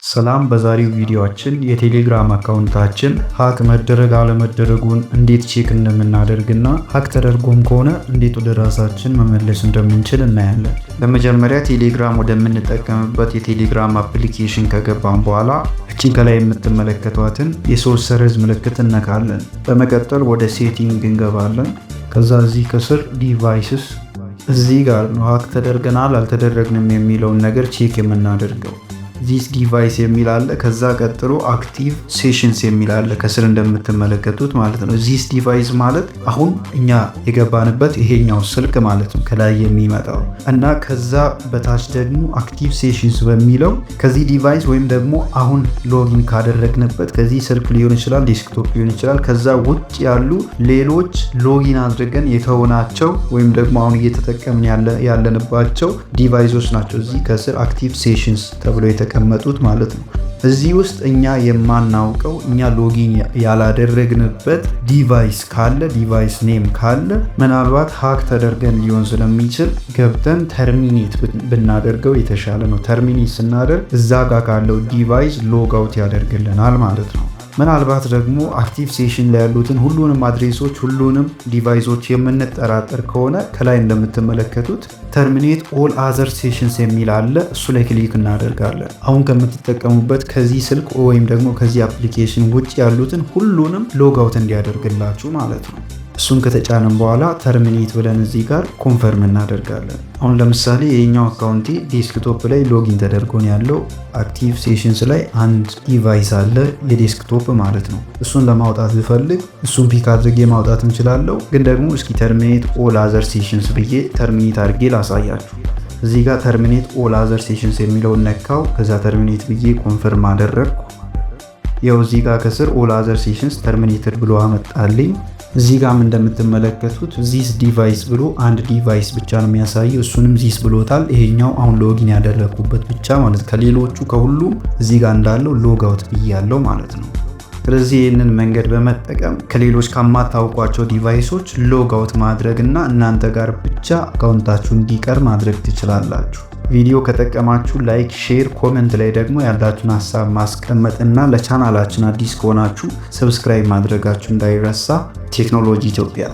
ሰላም፣ በዛሬው ቪዲዮአችን የቴሌግራም account ኣችን hack መደረግ አለመደረጉን እንዴት check እንደምናደርግና hack ተደርጎም ከሆነ እንዴት ወደ ራሳችን መመለስ እንደምንችል እናያለን። በመጀመሪያ ቴሌግራም ወደምንጠቀምበት የቴሌግራም application ከገባን በኋላ እቺን ከላይ የምትመለከቷትን የሶስት ሰረዝ ምልክት እነካለን። በመቀጠል ወደ setting እንገባለን። ከዛ እዚህ ከስር devices፣ እዚህ ጋር ነው hack ተደርገናል አልተደረግንም የሚለውን ነገር check የምናደርገው። This device የሚል አለ። ከዛ ቀጥሎ active sessions የሚል አለ ከስር እንደምትመለከቱት ማለት ነው። This device ማለት አሁን እኛ የገባንበት ይሄኛው ስልክ ማለት ነው ከላይ የሚመጣው። እና ከዛ በታች ደግሞ active sessions በሚለው ከዚህ device ወይም ደግሞ አሁን login ካደረግንበት ከዚህ ስልክ ሊሆን ይችላል፣ desktop ሊሆን ይችላል። ከዛ ውጭ ያሉ ሌሎች login አድርገን የተውናቸው ወይም ደግሞ አሁን እየተጠቀምን ያለንባቸው device ኦች ናቸው እዚህ ከስር active sessions ተብሎ የተቀመጡት ማለት ነው። እዚህ ውስጥ እኛ የማናውቀው፣ እኛ login ያላደረግንበት device ካለ፣ device name ካለ ምናልባት hack ተደርገን ሊሆን ስለሚችል ገብተን terminate ብናደርገው የተሻለ ነው። Terminate ስናደርግ እዛ ጋር ካለው device log out ያደርግልናል ማለት ነው። ምናልባት ደግሞ active session ላይ ያሉትን ሁሉንም address ኦች፣ ሁሉንም device ኦች የምንጠራጠር ከሆነ ከላይ እንደምትመለከቱት terminate all other sessions የሚል አለ። እሱ ላይ click እናደርጋለን። አሁን ከምትጠቀሙበት ከዚህ ስልክ ወይም ደግሞ ከዚህ application ውጭ ያሉትን ሁሉንም log out እንዲያደርግላችሁ ማለት ነው። እሱን ከተጫንን በኋላ terminate ብለን እዚህ ጋር confirm እናደርጋለን። አሁን ለምሳሌ የኛው account ኤ desktop ላይ login ተደርጎ ነው ያለው። Active sessions ላይ አንድ device አለ፣ የ desktop ማለት ነው። እሱን ለማውጣት ብፈልግ እሱን pick አድርጌ ማውጣት እንችላለሁ። ግን ደግሞ እስኪ terminate all other sessions ብዬ terminate አድርጌ ላሳያችሁ። እዚህ ጋር terminate all other sessions የሚለውን ነካው። ከዛ terminate ብዬ confirm አደረግኩ። ያው እዚህ ጋር ከስር all other sessions terminated ብሎ አመጣልኝ። እዚህ ጋም እንደምትመለከቱት this device ብሎ አንድ device ብቻ ነው የሚያሳየው። እሱንም this ብሎታል። ይሄኛው አሁን login ያደረግኩበት ብቻ ማለት ከሌሎቹ ከሁሉም እዚህ ጋር እንዳለው log out ብያለው ማለት ነው። ስለዚህ ይህንን መንገድ በመጠቀም ከሌሎች ከማታውቋቸው device ኦች log out ማድረግ እና እናንተ ጋር ብቻ account ኣችሁ እንዲቀር ማድረግ ትችላላችሁ። ቪዲዮ ከጠቀማችሁ like፣ share፣ comment ላይ ደግሞ ያላችሁን ሀሳብ ማስቀመጥ እና ለቻናላችን አዲስ ከሆናችሁ subscribe ማድረጋችሁ እንዳይረሳ። ቴክኖሎጂ ኢትዮጵያ።